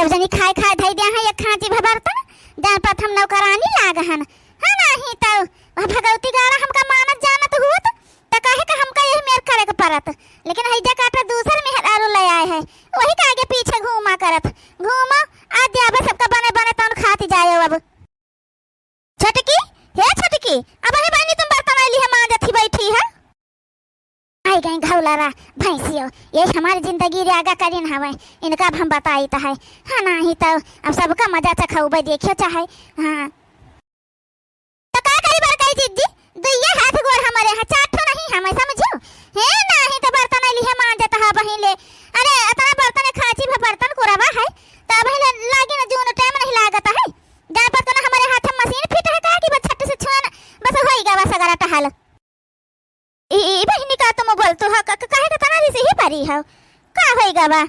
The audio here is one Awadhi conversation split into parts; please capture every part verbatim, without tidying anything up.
जनी खाए खाए धई दिया है एक खांची भर बर्तन, जान परत हम नौकरानी लाग हन। हाँ, नाही तो वह भगवती गाड़ा हमका मानत जानत हुत, त काहे का हमका यही मेर करे के परत। लेकिन हैजा काटा दूसर मेहरारू ले आए है, वही के आगे पीछे घूमा करत, घूमा, आ दिया बस सबका बने बने तौन खाती जाए अब। छोटकी, हे छोटकी, अबही बहिनी तुम बर्तन अइली है, मांजत ही बैठी है। आई गई घौलरा भैंसियो, ये हमारी जिंदगी रे आगा करिन हवे, इनका अब हम बताइत है। हाँ, नाही तो अब सबका मजा चखौबे, देखियो चाहे। हाँ। तो का करी बड़काई जिज्जी, दुइये हाथ गोड़ हमरे हैं, चार ठो नहीं हमें, समझियो? हे नाही तो बर्तन अइली है, मांजत है बहिन ले। अरे, इतना बर्तन है, खांची भर बर्तन कुरवा है, तो अबही ले लागे ना, जून टाइम नहीं लागत है। जान परत ना हमरे हाथ में मशीन फिट है का कि बस छट से छुआ ना, बस होई गवा सगरा टहल। ई, ई बहिनी का तुम बोलतु हो, का, का, काहे का तना रिस ही परी हो? का होई गवा?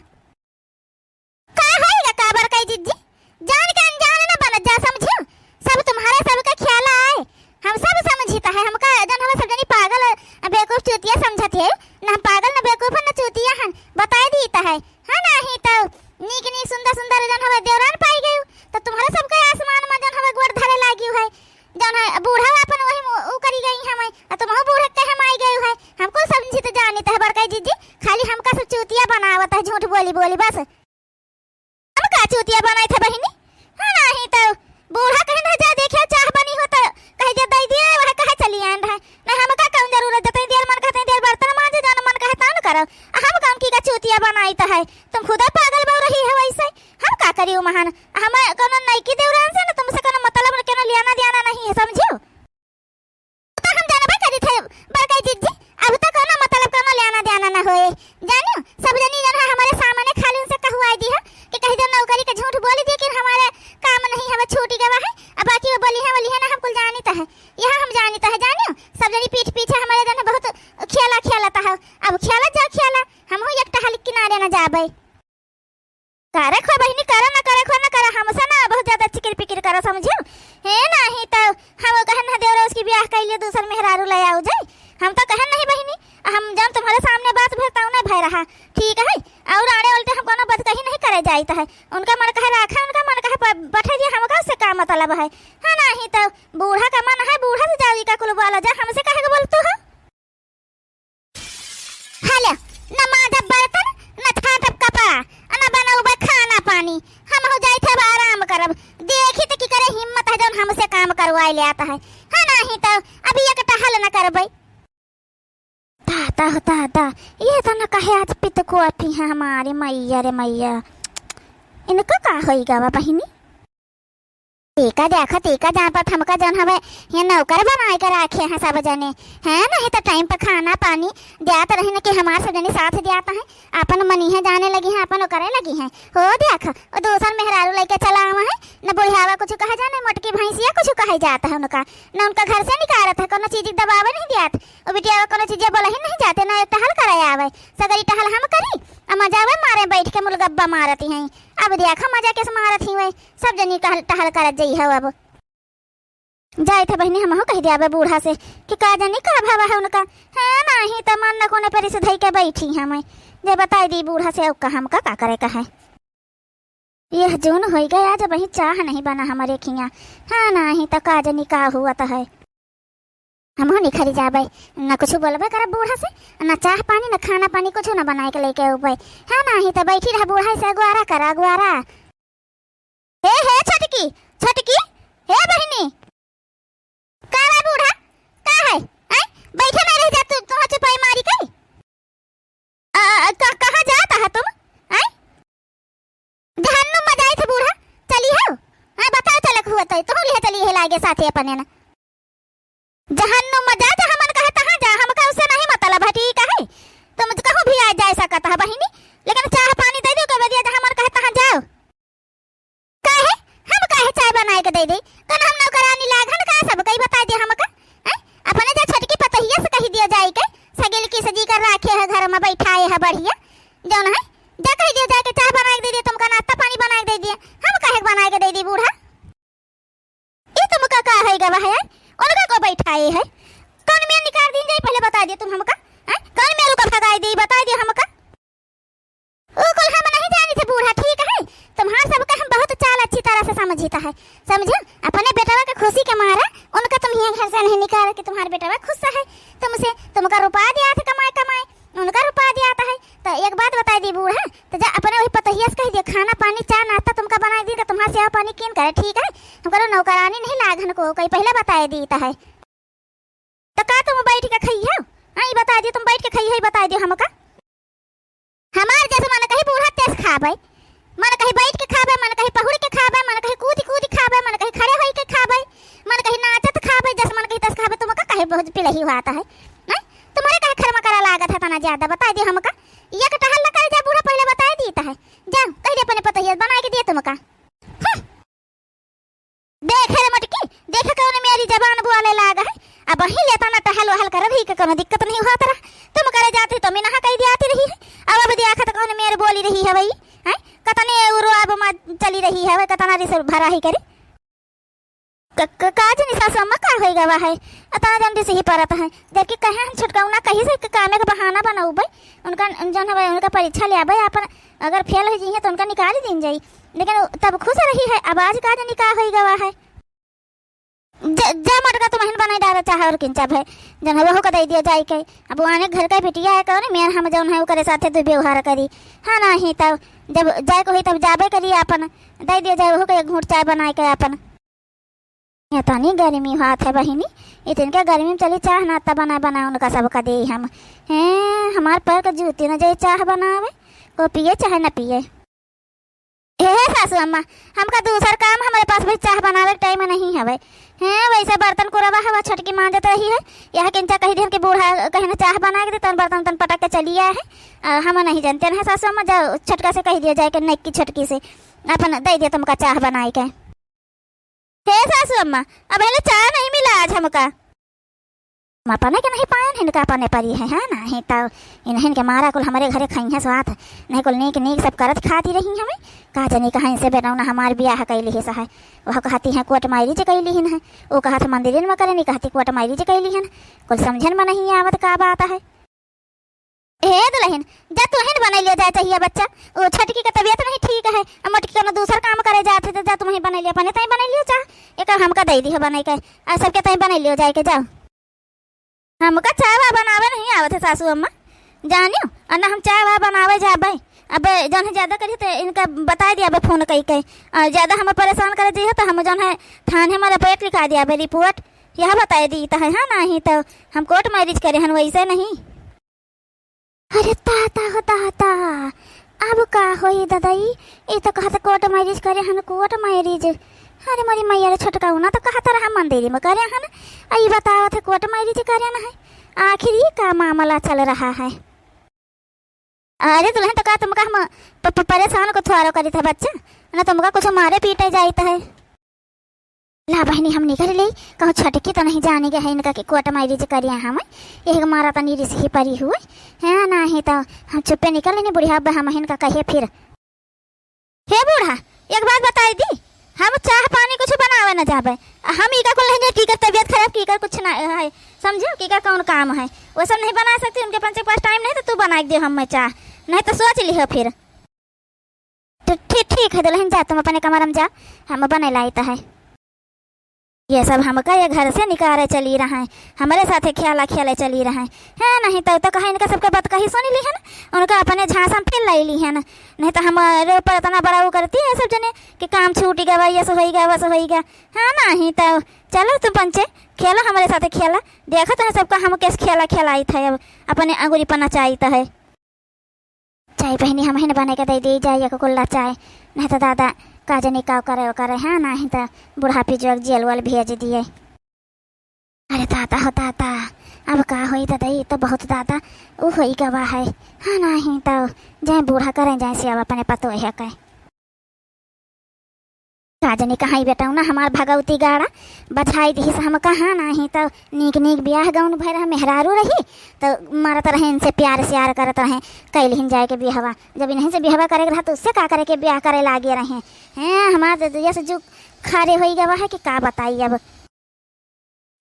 का होई गा, का बड़काई जिज्जी? जान के अनजान ना बनत जा, समझियो? सब तुम्हारे सबका ख्याल आए, हम सब समझित है, हमका जन हमें सब जनी पागल, बेवकूफ चूतिया समझत है, ना हम पागल, ना बेवकूफ, ना चूतिया हन, बताई दीत है। हाँ, नाही तो नीक नीक सुंदर सुंदर जन हवे देवरान पाई गयू, तो तुम्हारे सबके आसमान में जन हवे गोड़ धरे लागियो है, जन है बूढ़ा अपन वही मु-, ऊ करी गई हमें, आ तुमहू बूढ़ा के हम आई गयू है। हमको समझित जानित है बड़काई जिज्जी, खाली हमका सब चूतिया बनावत है, झूठ बोली बोली बस। हम का चूतिया बनाइत है बहिनी? हाँ, नाही तो बूढ़ा कहे ना जा देखे चाह बनी हो तो कहे जे दई दिए, वह कहे चली आन रहे। ना हमका कौन जरूरत, जतई देर मन कहते देर बर्तन मांजे, जौन मन कहे तौन करो। आ हम कौन की का चूतिया बनाइत है? तुम खुदे पागल बौ रही हो वैसे। हम का करी उ महान? हम कौनो नईकी देवरान से ना तुमसे कौनो मतलब, कौनो लेना देना नहीं है, समझियो? तो हम जानबे करी थे बड़काई जिज्जी, अब तो कौनो मतलब कौनो लेना देना ना होए। जानियो, सब जनी जन है हमरे सामने खाली उनसे कहवाई दी है कि कही दे नौकरी के झूठ बोली दी कि हमारे काम नहीं हवे, छूटी गवा है। अब बाकी वो बोली है, बोली है ना, हम कुल जानित है, यह हम जानित है। जानियो, सब जनी पीठ पीछे हमारे जन बहुत खेला खेलत है। अब खेला जा खेला, हमहू एक टहल किनारे न जाबे। करे खो बहिनी, करा ना करे खो ना करा, हमसे ना बहुत ज्यादा चिकिर पिकिर करा, समझियो? हे नाही तो हम कहन ना देवरे उसकी ब्याह कइले दूसर मेहरारू ले आउ जाए। हम तो कहन नहीं बहिनी, हम जब तुम्हारे सामने बात भर तौने भय रहा, ठीक है? और आड़े उल्टे हम कोनो बात कहीं नहीं करे जाइत है। उनका मन कहे राखा, उनका मन कहे प-, बैठे दिया, हमका उससे का मतलब है? हाँ, नाही तो बूढ़ा का मन है, बूढ़ा से जाओ, ई का कुल बोला जा, हमसे काहे के बोलतू हो? हले, न माजब बर्तन, न छाटब कपड़ा, न बनउबे खाना पानी। हमहू जाइत हब आराम करब। देखी त की करे हिम्मत है जौन हमसे काम करवाए ले आता है। हाँ, नाही तो अभी एक टहल न करबे। दादा हो दादा, ये तो न कहे आज पित को अथी है हमारे मैया रे मैया। इनको का होई गवा बहिनी? टीका देखा, टीका जान परत हमका जौन हवे, ये नौकर बनाए के राखे हैं सब जने, हैं? नहीं तो टाइम पे खाना पानी देत रही न कि हमार सब जने साथ देत हैं, अपन मनी है जाने लगी हैं, अपन करे लगी हैं। हो देख, वो दूसर मेहरारू लेके चला आवा है, न बुढ़ियावा कुछ कहा जाने, मोटकी भैंसिया कुछ कहे जात है उनका, न उनका घर से निकारत है, कोनो चीज दबावे नहीं दियात, वो बिटियावा कोनो चीज बोला ही नहीं जाते, न टहल करे आवे, सगरी टहल हम करी, आ मजावे मारे बैठ के मुलगब्बा मारती हैं। अब देखा मजा कैसे मारत ही वही। सब जनी कहल, टहल करत जइहौ अब। जाइत है बहिनी, हमहू कहि दियाबे बूढ़ा से कि का जनी का भावा है उनका। हाँ, नाही त मन न कोने पे रिस धई के बैठी हमें। जे बताई दी बूढ़ा से, अब का हमका का करे का है। यह जून होई गया, आज बही चाह नहीं बना हमरे खिया। हाँ, नाही त का जनी का हुआ त है। हमहू निखरी जाबे, न कुछ बोलबे करब बूढ़ा से, न चाह पानी, न खाना पानी, कुछ न बनाए के लेके अउबे। हाँ, नाही त बैठी रह बूढ़ा से अगुआरा कर, अगुआरा। हे, हे छोटकी, छोटकी, हे बहिनी। का बा बूढ़ा? का है? हैं? बैठे नहीं रह जा तू, तू चुपाई मारी के? आ, आ, का, कहाँ जात है तुम? हैं? जहन्नुम में जाइत है बूढ़ा, चली हो? हाँ, बताओ चलक हुआ तो, तुम लिहे चली है लागे साथे अपने ना। जहन्नुम में जा, जहाँ मन कहे तहाँ जा, हमका उससे नहीं मतलब है, ठीक है? तुम कहूँ भी आ जा सकत है बहिनी, लेकिन चाह पानी दे दो, कह दिया जहाँ मन कहे तहाँ जाओ। काहे? हम काहे चाय बनाए के दे दे? कौन हम नौकरानी लागन का? सब कही बताई दे हमका। हैं? अपने जा छोटकी पतोहिया से कही दिया जाए के, सगेल की सजी कर राखे है घर में, बैठाए है बढ़िया। जौन है, जा कही दिया जाए के चाह बनाए के दे दे, तुमका नाश्ता पानी बनाए के दे दिए। हम काहे के बनाए के दे दी बूढ़ा? ई तुमका का है गवा है? उनका को बैठाए है? कौन मेर निकाल दी जाए, पहले बता दिए तुम हमका। हैं? कौन मेरू का भगाई दी, बता दिए हमका। ओ कुल हम नहीं जानी थे बूढ़ा, ठीक है? तुम्हार सब समझित है, समझो? अपने बेटवा के खुशी के मारे उनका तुम हियाँ घर से नहीं निकाल कि तुम्हार बेटवा खुश है तुमसे, तुमका रुपया दियात है कमाए कमाए, उनका रुपया दियात है। तो एक बात बताइ दी बूढ़ा, तो जा अपने वही पतोहिया से कहि दियो, खाना पानी, चाह नाश्ता तुमका बनाइ दी, तो तुम्हार सेवा पानी किन करे, ठीक है? तुमका नौकरानी नहीं लाग हन को, कहीं पहिले बताइ दीत है। तो का तुम बैठ के खइहो? हाँ, ई बताइ दियो, तुम बैठ के खइहो, ई बताइ दियो हमका। हमार जस मन कही बूढ़ा तस खाबे, मन कही बैठ के खाबे, मन कही पहुड़ के खाबे, मन कही कूद कूद खाबे, मन कही खड़े होई के खाबे, मन कही नाचत खाबे, जस मन कही तस खाबे। तुमका काहे बहुत पिलही हुआत है? हैं? तुम्हरे काहे खरमा करा लागत है तना ज्यादा? बताइ दियो हमका। एक टहल न करे जा बूढ़ा, पहिले बताइ दीत है। जा, कहि दे अपने पतोहिया बनाइ के दिए तुमका। हम्म। देखे रे मोटकी, देखे कौन मेरी जबान बोले लाग है। अब वही लेता ना टहल वहल कर रही के कोनो दिक्कत नहीं हुआ तरा। तुम करे जाती तो मिनहा कहि दियाती रही है। अब, अब देखत कौन मेर बोली रही है भाई, हैं? कतने उरो अब मा चली रही है भाई, कतना रिस भरा ही करे। क-, क-, का जनी सासु अम्मा का होई गवा है? अतना जल्दी से ही परत है। जबकि कहे हम छुटकाऊ ना कही से कामे के बहाना बनउबे। उनका जौन हवे उनका परीक्षा ले आबे, अपन अगर फेल हो जइहे तो उनका निकाल दीन जाई। लेकिन तब खुश रही है, अब आज का जनी का होई गवा है। ज-, जा मटका तुम हिन बनाई डारे चाहे और किंचा भे, जौन है वहू का दइ दिया जाए के। अब वो आने घर का बिटिया है कौन मेर हम जौन है ओकरे साथे दुर्व्यवहार करी। हाँ, नहीं तब जब जाए को होई तब जाबे करी, अपन दइ दिया जाए वहू का एक घूंट चाय बनाए के अपन। एतनी गर्मी होत है बहिनी, इतनका गर्मी में चली चाह नाश्ता बनाए बनाए उनका सबका देई हम। हैं, हमार पैर के जूती न जाई चाह बनावे, को पिए चाहे न पिए। हे, हे सासू अम्मा, हमका दूसर काम, हमरे पास भी चाह बनावे के टाइम नहीं हवे। हैं, वैसे बर्तन कुरवा हवा छोटकी मांजत रही है, यह किंचा कहि दिहन कि बूढ़ा कहे न चाह बनाए के दे, तन बर्तन तन पटक के चली आए है। आ, हम नहीं जानते न सासू अम्मा, जाओ छोटका से कहि दिया जाए कि नक्की छोटकी से अपन दइ दिया तुमका चाह बनाए के। हे सासू अम्मा, अब हेले चाय नहीं मिला आज हमका। हम अपने के नहीं पायन, इनका अपने परी है, है ना? ही तो इन्हन के मारा कुल हमरे घरे खइहें स्वाद, नहीं कुल नीक नीक सब करत खाती रही हमें। का जनी कहाँ इनसे बेटौना हमार बियाह कैली है सहाय, वह कहती हैं कोर्ट मैरिज कैली ही है, वो कहत मंदिरन में करे, नहीं कहती कोर्ट मैरिज कैली है। कुल समझन में नहीं आवत का बात है। हे दुलहिन, जा तुहिन बनाइ लियो जाए चाहिए बच्चा। ओ छोटकी के तबियत नहीं ठीक है, अब मोटकी कोनो दूसर काम करे जात है, तो जा तुहिन बनाइ लियो, अपने ताई बनाइ लियो चाह, एक हमका दइ दिहो बनाइ के, आ सबके ताई बनाइ लियो जाए के, जाओ। हमका चाय वाह बनावे नहीं आवत है सासू अम्मा, जानियो, और ना हम चाय वाह बनावे जाबे। अब जौन है ज्यादा करिए तो इनका बताइ दिया बे फोन कई के, और ज्यादा हम परेशान करे जइहे तो हम जौन है थाने में रिपोर्ट लिखा दिया बे, रिपोर्ट यह बताइ दी तो है, हाँ, नहीं तो हम कोर्ट मैरिज करे हन, वैसे नहीं। अरे ताता हो ताता, अब का होई ददई? ई तो कहत कोर्ट मैरिज करे हन, कोर्ट मैरिज। अरे मोरी मैया रे, छोटका उना तो कहत रहा मंदिर में करे हन, आ ई बतावत है कोर्ट मैरिज करे न है। आखिर ई का मामला चल रहा है? अरे दुलहिन, तो का तुमका हम प-, प-, परेशान को थ्वारो करित है बच्चा, न तुमका कुछ मारे पीटे जाइत है। ला बहिनी, हम निकल ले, कहूँ छटकी तो नहीं जाने के है इनका कि कोर्ट मैरिज करिया हम, यही के मारा तनी रिस ही परी हुए, है ना? ही तो हम चुप्पे निकल लेनी बुढ़िया, अब हम इनका कहे फिर। हे बूढ़ा, एक बात बताई दी, हम चाह पानी कुछ बनावे न जाबे, हम इका कुल नहीं जाए, कीकर तबियत खराब, कीकर कुछ ना है, समझो, कीकर कौन काम है, वो सब नहीं बना सकती, उनके पंचे के पास टाइम नहीं, तो तू बनाइ दे हम में चाह, नहीं तो सोच लिहो फिर। तो ठीक, ठीक है दुलहिन, जा तुम अपने कमरा में जा, हम बने लाइत है। ये सब हमका ये घर से निकारे चली रहे, हमरे साथे खेला खेले चली रहे हैं, नहीं तो, तो कहे इनका सबके बात कही सुनी लिहन, उनका अपने झांसा में फिर लाई लिहन, नहीं तो हमारे ऊपर इतना बड़ा वो करती है सब जने कि काम छूट गवा, ये सब होई गवा, वो सब होई गवा। हाँ, नहीं तो चलो तुम पंचे, खेलो हमरे साथे खेला, देखो तो सबका हम कैसे खेला खेलाइत है, अब अपने अंगुरी पर नचाइत है। चाय बहिनी हमहिन बने के दे दी जाए एक कुल्ला चाय, नहीं तो दादा का जनी का करे, वो करे, हाँ, नहीं तो बुढ़ापी जो जेल वेल भेज दिए। अरे दादा हो दादा, अब का होई दादा, ई तो बहुत दादा उ होई गवा है, हाँ, नहीं तो जाए बूढ़ा करे, जाए से अब अपने पतो है कहे। का जनी कहाँ ई बेटौना हमार भगौती गाड़ा बझाई दिहिस हमका, हाँ, नाही तो नीक नीक बियाह गौन भय रहा, मेहरारू रही तो मरत रहे इनसे, प्यार स्यार करत रहे, कैलिहिन जाए के बियाहवा। जब इन्हीं से बियाहवा करे के रहा तो उससे का करे के बियाह करे लागे रहे हैं। हमार तो यस जुग खारे होई गवा है कि का बताई अब।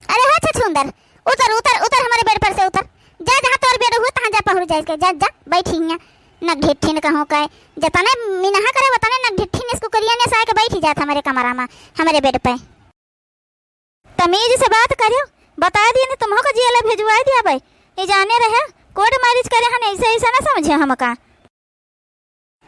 अरे हो छछूंदर, उतर, उतर, उतर, हमरे बेड पर से उतर। जा, जहाँ तोर बेड हुए, तहाँ जा पहुर जाए के, जा, जा, बैठ हियाँ। नक ढिट्ठिन कहूँ का, जतने मिनहा करे, वतने नक ढिट्ठिन इसको करिया ने साए के बैठी। जात हमरे कमरा मा, हमरे bed पे। तमीज से बात करियो, बताइ दिए नहीं तुमहू का जेल भेजवाइ दिया भाई। ये जाने रहे, court marriage करे हन, ऐसे, ऐसे ना समझे हमका।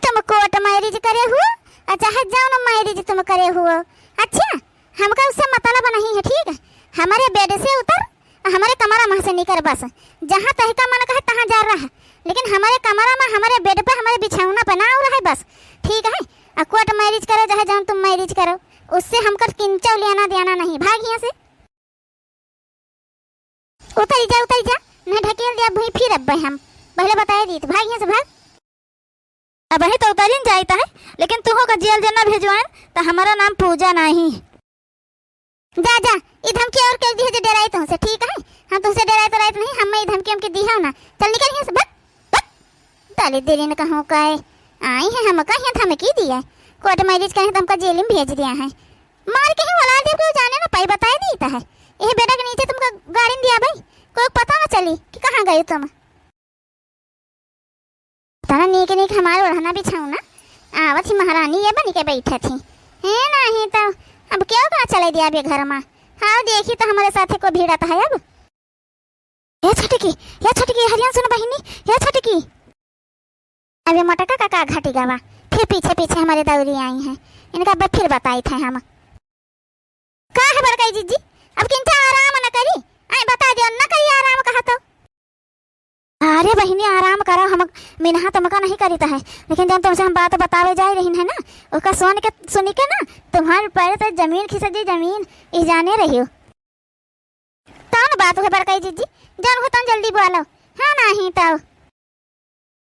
तुम court marriage करे हुओ, और चाहे जौन marriage तुम करे हुओ, अच्छा, हमका उससे मतलब नहीं है, ठीक है? हमरे bed से उतर, हमरे कमरा मा से निकर बस। जहाँ तोहका मन कहे तहाँ जा रह, लेकिन हमरे कमरा मा, हमरे bed पे, हमरे बिछौना पे ना रहे बस, ठीक है? आ court marriage करे चाहे जौन तुम marriage करो, उससे हमका किंचौ लेना देना नहीं। भाग यहाँ से, उतरी जा, उतरी जा, नहीं ढकेल दिया भुई फिर अब्बे हम। पहले बताए दी तो भाग यहाँ से, भाग। अबहीं तो उतरिन जाइत है, लेकिन तुहू का जेल जे ना भेजवाएन, तो हमारा नाम पूजा नहीं। जा, जा, ई धमकी और कह दी है जो डेराई तुमसे, ठीक है? हम तुमसे डेराई तो राइत नहीं, हमें ई धमकी हमके दी है ना। चल निकल यहाँ से, भाग, भाग। डाली देरी न कहूँ का है, आई है हमका यहाँ धमकी दी है। Court marriage कहे तो हमका जेल में भेज दिया है। मार के ही वलार देव के जाने ना पाई, बताए दी तो है। यही bed के नीचे तुमका गाड़िन दिया भाई, कोई पता ना चली कि कहाँ गए तुम। तना नीक नीक हमार ओढ़ना बिछौना, आवत ही महारानी ये बनी के बैठत ही। हे नाही तो अब क्यों का चले दिया बे घर मा? हाँ, देखी तो हमारे साथे को भिड़त है अब। ए छोटकी, ए छोटकी, हरियन सुन बहिनी, ए छोटकी। अबे मोटका का का घटी गवा, फिर पीछे पीछे हमारे दौरी आई हैं। इनका अब फिर बताई थे हम। का है बड़काई जीजी, अब किंचा आराम न करी? आई बता दियो, न करी आराम कहा तो। अरे बहिनी, आराम करो, हम मिनहा तुमका नहीं करीत है, लेकिन जब तुमसे हम बात बतावे जाए रही है ना, उसका सुन के, सुनी के ना, तुम्हारे पैर से जमीन खिसक गई, जमीन, ई जाने रहियो। कौन बात है बड़काई जीजी, जौन हो तौन जल्दी बोलो। हाँ, नाही तो।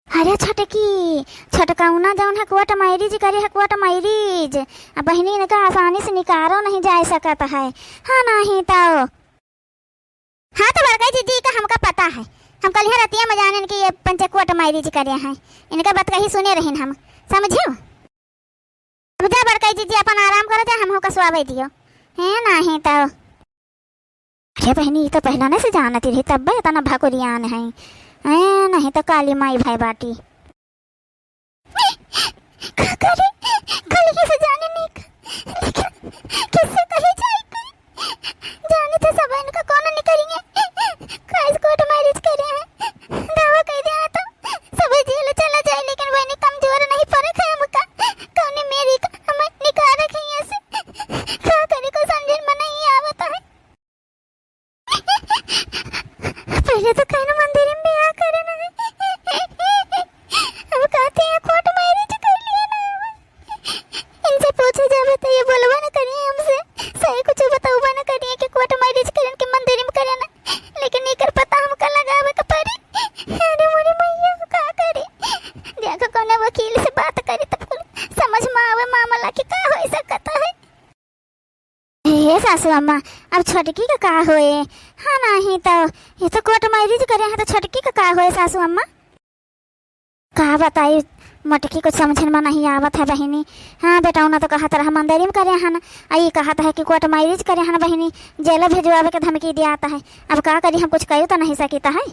अरे छोटकी, छोटकौना जौन है court marriage करे है, court marriage। अब बहिनी इनका आसानी से निकारो नहीं जा सकत है। हाँ, नाही तो। हाँ तो बड़काई जीजी का हमका पता है, हम कल यहाँ रतिया में जाने कि ये पंचे court marriage करे हैं, इनका बात कही सुने रहिन हम, समझियो? अब जा बड़काई जीजी अपन आराम करो, जा हमहू का सुआवे दियो। हैं, नाही तो। अरे बहिनी, ई तो पहला नहीं से जानती रही, तब इतना भकुरियान है। हैं, नहीं तो काली माई भाई बाटी। का करे, गलिये से जाने नहीं का, लेकिन किससे कहे जाए कोई? जाने तो सब इनका कौन निकलेंगे। काहे court marriage करे हैं, दावा कह दिया तो सब जेल चला जाए, लेकिन वही कमजोर नहीं पड़े खाए हमका। कौन मेरी का हमें निकाल रखे यहाँ से। का करे को समझन में नहीं आवत है। पहले तो कहना मंदिर में बियाह करे ना। अब कहते हैं court marriage कर लिया ना। इनसे पूछे जावे तो ये बोलबा ना करिए हमसे, सही कुछ बताउबा ना करिए कि court marriage करेन के मंदिर में करेन। लेकिन एकर पता हमका लगावे के पड़ी। अरे मोरी मैया, का करे? देखो कौनो वकील से बात करी तब कुल समझ में आवे मामला कि का हो सकता है। हे सासू अम्मा, अब छोटकी का का होए? हाँ, नाही तो, ये तो court marriage करे हैं, तो छोटकी का का होए सासू अम्मा? का बताई, मोटकी कुछ समझन में नहीं आवत है बहिनी। हाँ, बेटौना तो कहत रहा मंदिर में करे हन, आ ई कहत है कि court marriage करे हन बहिनी, जेल भेजवावे के धमकी दियात है। अब का करी, हम कुछ कही तो नहीं सकित है।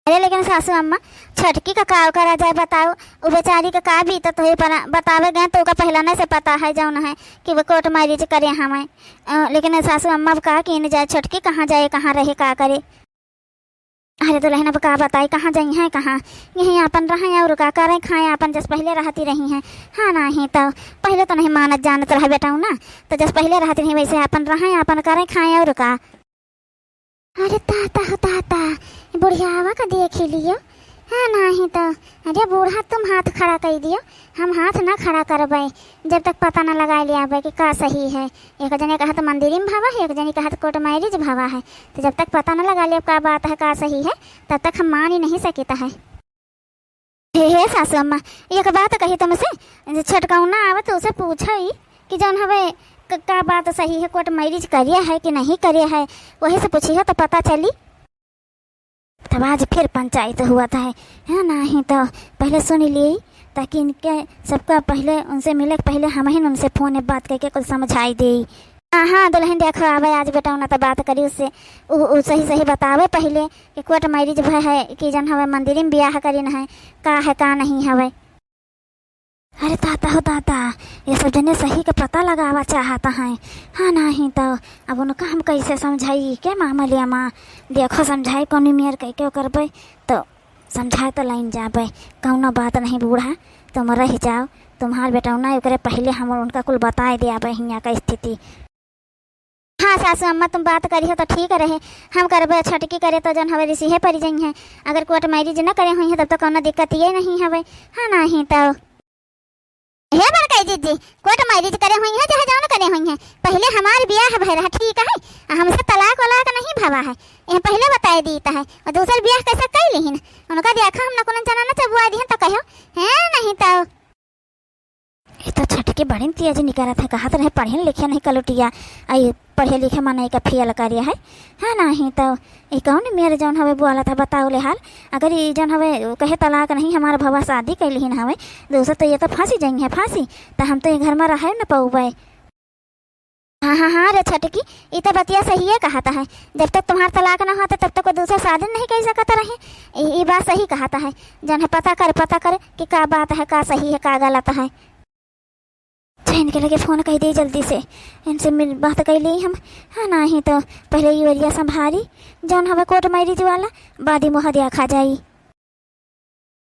अरे लेकिन सासू अम्मा, छोटकी का का करा जाए बताओ, उ बेचारी का का बीतत होई, पर बतावे गए तो ओका पहला नहीं से पता है जौन है कि वो court marriage करे हमें। अ, लेकिन सासू अम्मा अब का कीन जाए, छोटकी कहाँ जाए, कहाँ रहे, का करे? अरे दुल्हन अब का बताई, कहाँ जाई हैं, कहाँ, यहीं आपन रहें और का करें, खाएं आपन जस पहले रहती रही हैं। हाँ, नाही तो पहले तो नहीं मानत जानत रहे बेटौना, तो जस पहले रहती रही वैसे आपन रहें, आपन करें, खाएं और का। अरे ताता हो ताता, बुढ़ियावा का देखी लियो। हाँ, नाही तो। अरे बूढ़ा, तुम हाथ खड़ा कर दियो, हम हाथ ना खड़ा करबे जब तक पता ना लगा लियाबे कि का सही है। एक जने कहत मंदिर में भवा है, एक जने कहत court marriage भवा है। तो जब तक पता ना लगा लिया का बात है, का सही है, तब तक हम मान ही नहीं सकित है। हे, हे सासू अम्मा, एक बात कही तुमसे, जे छोटकौना आवत उसे पूछो ही कि जौन हवे क-, का बात सही है, court marriage करिया है कि नहीं करिया है, वही से पूछी हो तो पता चली। तब आज फिर पंचायत हुआ था है, है नाही तो पहले सुन लिए, ताकि इनके सबका पहले उनसे मिले के पहले हम ही उनसे फोन में बात करके कुछ समझाई दे। हाँ, हाँ, दुल्हन देखो आवे आज बेटौना तो बात करी उससे, उ, उ सही सही बतावे पहले कि court marriage भय है कि जौन हवे मंदिर में बियाह करीन है, का है का नहीं हवे। अरे दादा हो दादा, ये सब जने सही के पता लगावा चाहत हैं। हाँ, नाहीं तो अब उनका हम कैसे समझाई के मामलिया मा? देखो, समझाई कौनी मेर कह के करबे, तो समझाए तो लाइन जाबे। कौनो बात नहीं बूढ़ा, तुम रह जाओ, तुम्हार बेटौना ओकरे पहले हम उनका कुल बताए दियाबे हियाँ का स्थिति। हाँ सासू अम्मा, तुम बात करिहो तो ठीक रहे, हम करबे, छटकी करे तो जौन हवे रिसिहे परि जइहैं। अगर कोर्ट मैरिज न करे हुइहैं तब तो कौनो दिक्कत ये नहीं हवे। हाँ, नाहीं तो हे बड़काई जीजी, कोर्ट मैरिज करे हुइहैं चाहे जौन करे हुइहैं, पहले हमार बियाह भय रहा, ठीक है? आ हमसे तलाक वलाक नहीं भवा है, ये पहले बताए दीत है। और दूसर बियाह कैसे कई लिहिन? उनका देखा हम नकुलन चना न चबुआ दिहन तो कहो, हैं? नहीं तो ये तो छटकी बड़ी तेज निकलत है, कहत रहे पढ़े लिखे नहीं कलुटिया, आई पढ़े लिखे मा नहीं का फेल करे है। हाँ, नाहीं तो ये कौन मेर जौन हवे बोलत है, बताओ ले हाल। अगर ये जौन हवे उ कहे तलाक नहीं, हमार भवा शादी कैलिहिन हवे, दूसर तो ये तो फांसी जइहैं, फांसी, तो हम तो ये घर मा रहे न पउबे। हाँ, हाँ, हाँ रे छटकी, ई तो बतिया सहिए कहत है। जब तक तुम्हार तलाक ना होत, तब तक कोई दूसर शादी नहीं कर सकत रहे। ई, ई बात सही कहत है। जौन है पता कर, पता कर कि का बात है, का सही है, का गलत है। अच्छा, इनके लगे फोन कइ दे जल्दी से, इनसे मिल, बात कइ ले हम। हाँ, नाहीं तो पहले ये वरिया संभारी, जौन हवे कोर्ट मैरिज वाला, बादी मुँह देखा जाई।